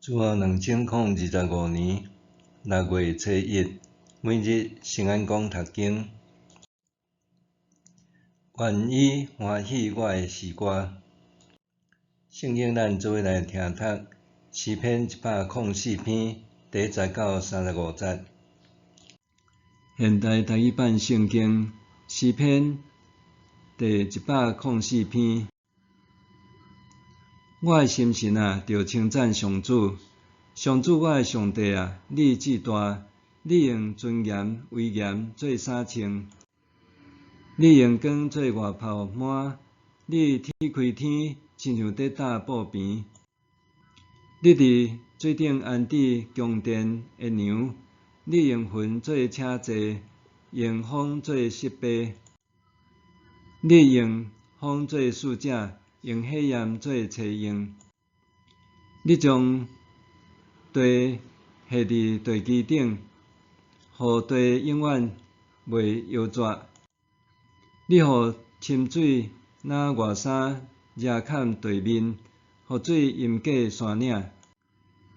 主後2025年6月初一，每日聖安講讀經。願以歡喜我的詩歌。聖經咱做伙來聽讀詩篇104篇第一節到35節。現代台語版聖經詩篇第104篇。我的心神啊，著稱讚上主，上主我的上帝啊，你至大，你用尊嚴威嚴做衫穿，你用光做外袍幔，你鐵開天，親像佇搭布棚。你佇水頂安置宮殿的梁，你用雲做車座，用風做瑟篆，你用風做使者，用火焰做車用。你將地下佇地基頂，予地永遠袂搖逝。你予深水若外衫遮崁地面，予水淹過山嶺。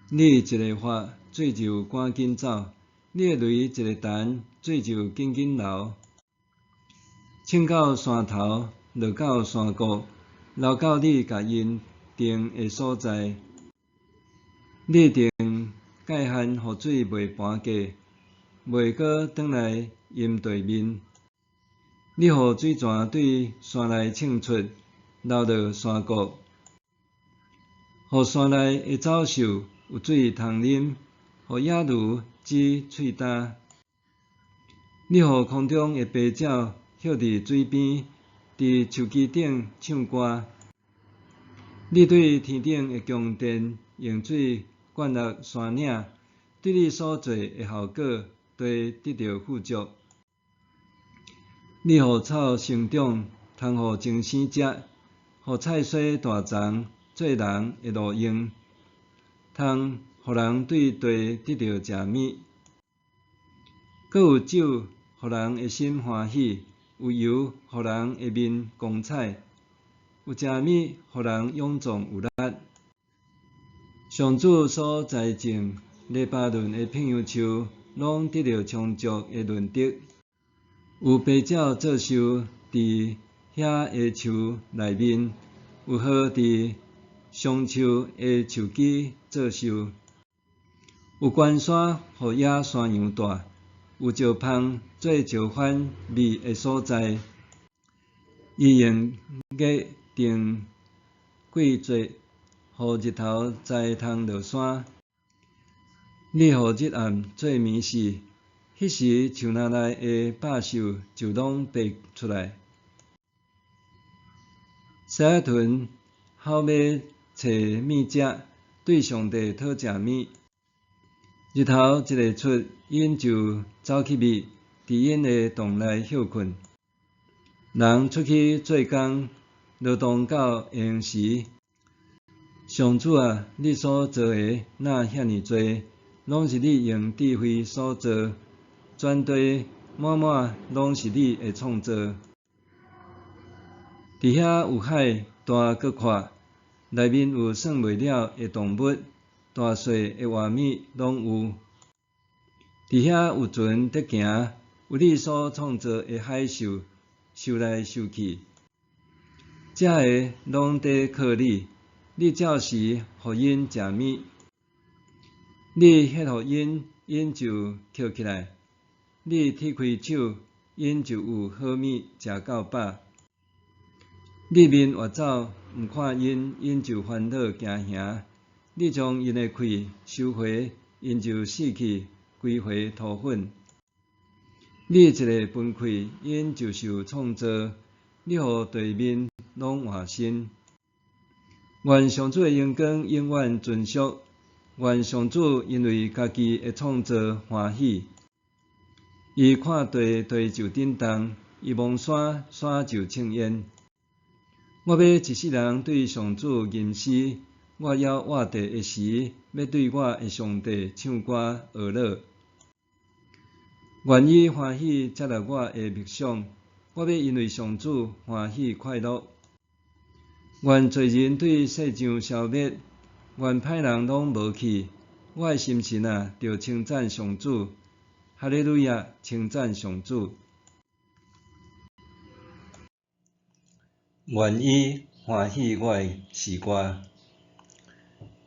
你一个發，水就趕緊走；你的雷一个彈，水就緊緊流。衝到山頭，落到山谷，流到你共𪜶定的所在。你定界限，予水袂盤過，袂閣轉來淹地面。你予水泉對山內衝出，流落山谷，予山內的走獸有水通啉，予野驢止喙焦。你予空中的飛鳥歇佇水邊，佇樹枝頂唱歌。你對天頂的宮殿用水灌落山嶺，對你所做的效果，地得著富足。你予草生長，通予眾生食，予菜蔬大叢做人的路用，通予人對地得著食物。閣有酒，予人的心歡喜；有油，予人的面光彩；有食物，予人勇壯有力。上主所栽種黎巴嫩的柏楊樹，攏得著充足的潤澤。有白鳥做岫佇遐的樹內面，有鶴佇松樹的樹枝做岫。有關山予野山羊蹛，有石縫做石番覕的所在。伊用月定季節，予日頭知通落山。你予日暗做暝時，彼時樹林內的百獸就攏爬出來。獅仔豚吼欲揣物食，對上帝討食物。日頭一下出，𪜶就走去覕，佇𪜶的洞內歇睏。人出去做工，勞動到下昏時。上主啊，你所造的哪遐爾濟，攏是你用智慧所造，全地滿滿攏是你的創造。佇遐有海大閣闊，內面有算袂了的動物，大細的活物攏有。佇遐有船佇行，有你所創造的海獸，游來游去。這个攏佇靠你，你照時予𪜶食物，你歇予𪜶，𪜶就抾起來；你鐵開手，𪜶就有好物食到飽。你面越走，毋看𪜶，𪜶就煩惱驚惶。你將𪜶的氣收回，𪜶就死去，歸回塗粉。你一个分氣，𪜶就受創造；你予地面攏換新。願上主的榮光永遠存續，願上主因為家己的創造歡喜。伊看地，地就震動；伊摸山，山就衝煙。我欲一世人對上主吟詩，我猶活著的時，欲對我的上帝唱歌學樂。願以歡喜接納我的默想，我欲因為上主歡喜快樂。願罪人對世上消滅，愿歹人攏無去。我的心神啊，著稱讚上主，哈利路亞，稱讚上主。願伊歡喜我的詩歌。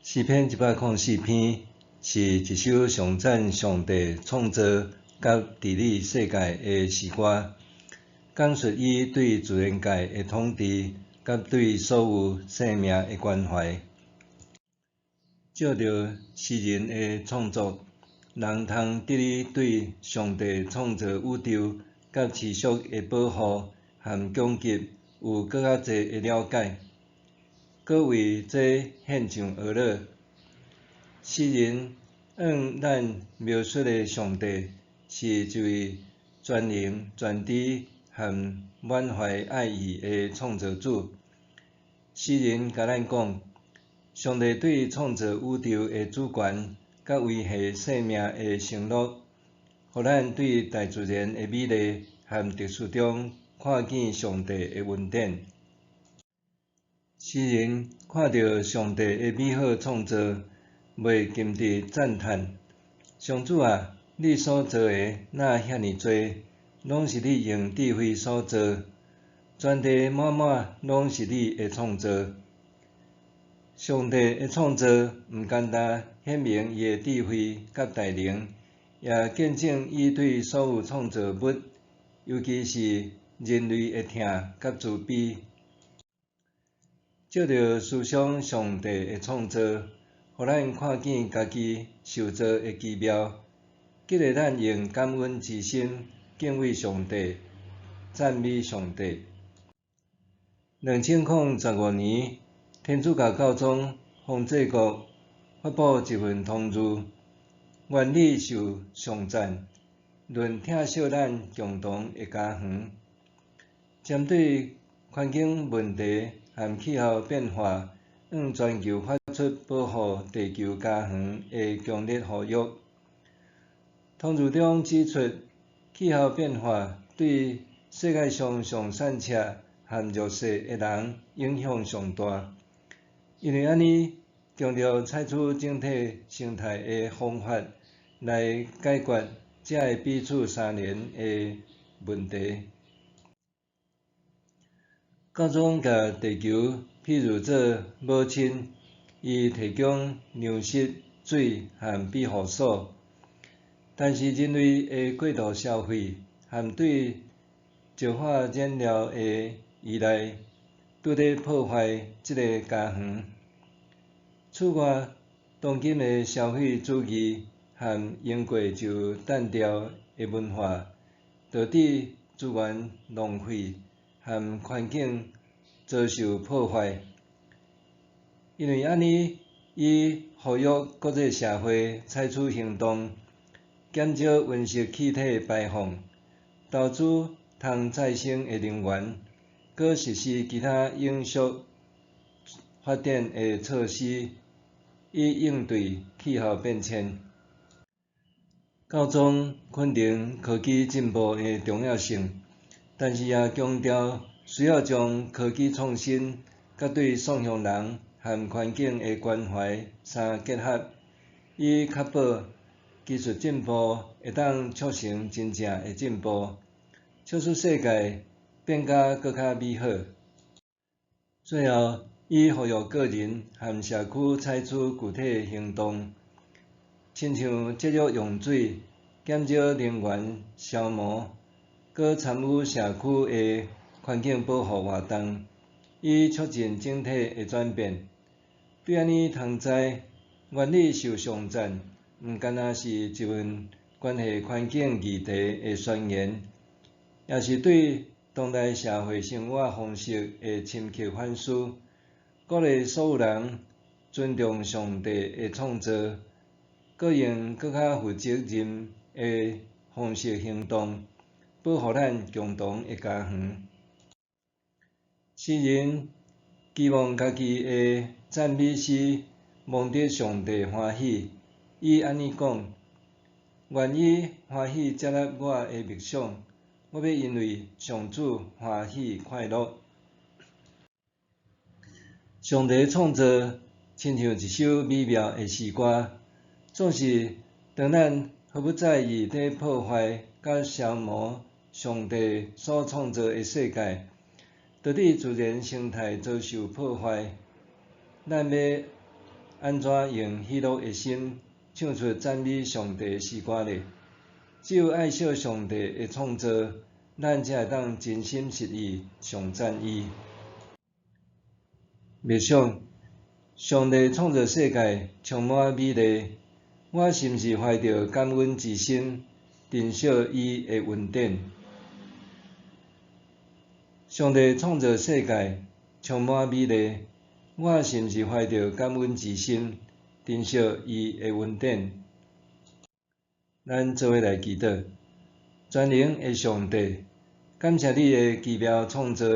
詩篇104篇是一首頌讚上帝創造佮治理世界的詩歌，講述伊對自然界的統治佮對所有生命的關懷。藉著詩人的創作，人通得以對上帝創造宇宙佮持續的保護和供給有閣較濟的了解，閣為這獻上哀樂。詩人向咱描述的上帝是一位全能、全知和滿懷愛意的創造主。詩人共咱講，上帝對創造宇宙的主權，佮維繫生命的承諾，予咱對大自然的美麗和特殊中看見上帝的恩典。詩人看著上帝的美好創造，袂禁得讚嘆：上主啊，你所造的哪遐爾濟，攏是你用智慧所造，全地滿滿攏是你的創造。上帝的創造毋干焦顯明伊的智慧佮大能，也見證伊對所有創造物，尤其是人類的疼佮慈悲。藉著思想上帝的創造，予咱看見家己受造的奇妙，激勵咱用感恩之心敬畏上帝、讚美上帝。2015年，天主教教宗方濟各發布一份通諭，願你受頌讚，論疼惜咱共同的家園。針對環境問題和氣候變化，向全球發出保護地球家園的強烈呼籲。通諭中指出，氣候變化對世界上上散赤和弱勢的人影響上大。因為按呢，強調採取整體生態的方法來解決這个彼此相連的問題。教宗共地球譬喻做母親，伊提供糧食、水和庇護所。但是人類的過度消費和對石化燃料的依賴，拄咧破壞這个家園。此外，當今的消費主義和用過就擲掉的文化，導致資源浪費和環境遭受破壞。因為按呢，伊呼籲國際社會採取行動，減少溫室氣體排放，投資通再生的能源，閣實施其他永續發展的措施，以應對氣候變遷。教宗肯定科技進步的重要性，但是也強調需要將科技創新佮對創傷人和環境的關懷相結合，以確保技術進步會當促成真正的進步，促使世界變甲閣較美好。最後，伊呼籲個人和社區採取具體行動，親像節約用水、減少能源消耗，閣參與社區的環境保護活動，以促進整體的轉變。對按呢通知，願你受頌讚，毋干焦是一份關係環境議題的宣言，也是對當代社會生活方式的深刻反思，鼓勵所有人尊重上帝的創造，閣用閣較負責任的方式行動，保護咱共同的家園。詩人期望家己的讚美詩蒙得上帝歡喜，伊按呢講：願伊歡喜接納我的默想，我欲因為上主歡喜快樂。上帝創造親像一首美妙的詩歌。總是當咱毫不在意佇破壞佮消磨上帝所創造的世界，導致自然生態遭受破壞，咱欲按怎用喜樂的心唱出讚美上帝的詩歌呢？只有愛惜上帝的創造，咱才會當真心實意頌讚伊。默想，上帝創造世界充滿美麗，我是毋是懷著感恩之心，珍惜伊的恩典？上帝創造世界充滿美麗，我是毋是懷著感恩之心，珍惜伊的恩典？咱做伙來祈禱，全能的上帝，感謝你的奇妙創造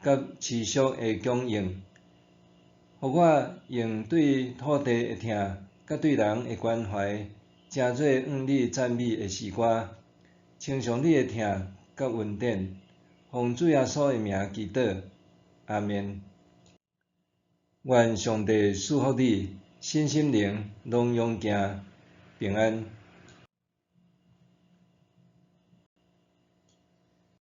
佮持續的供應，予我用對土地的疼佮對人的關懷，成做向你讚美的詩歌，稱頌你的疼佮恩典，奉主耶穌的名祈禱，阿們。願上帝賜福你，身心靈攏勇健平安。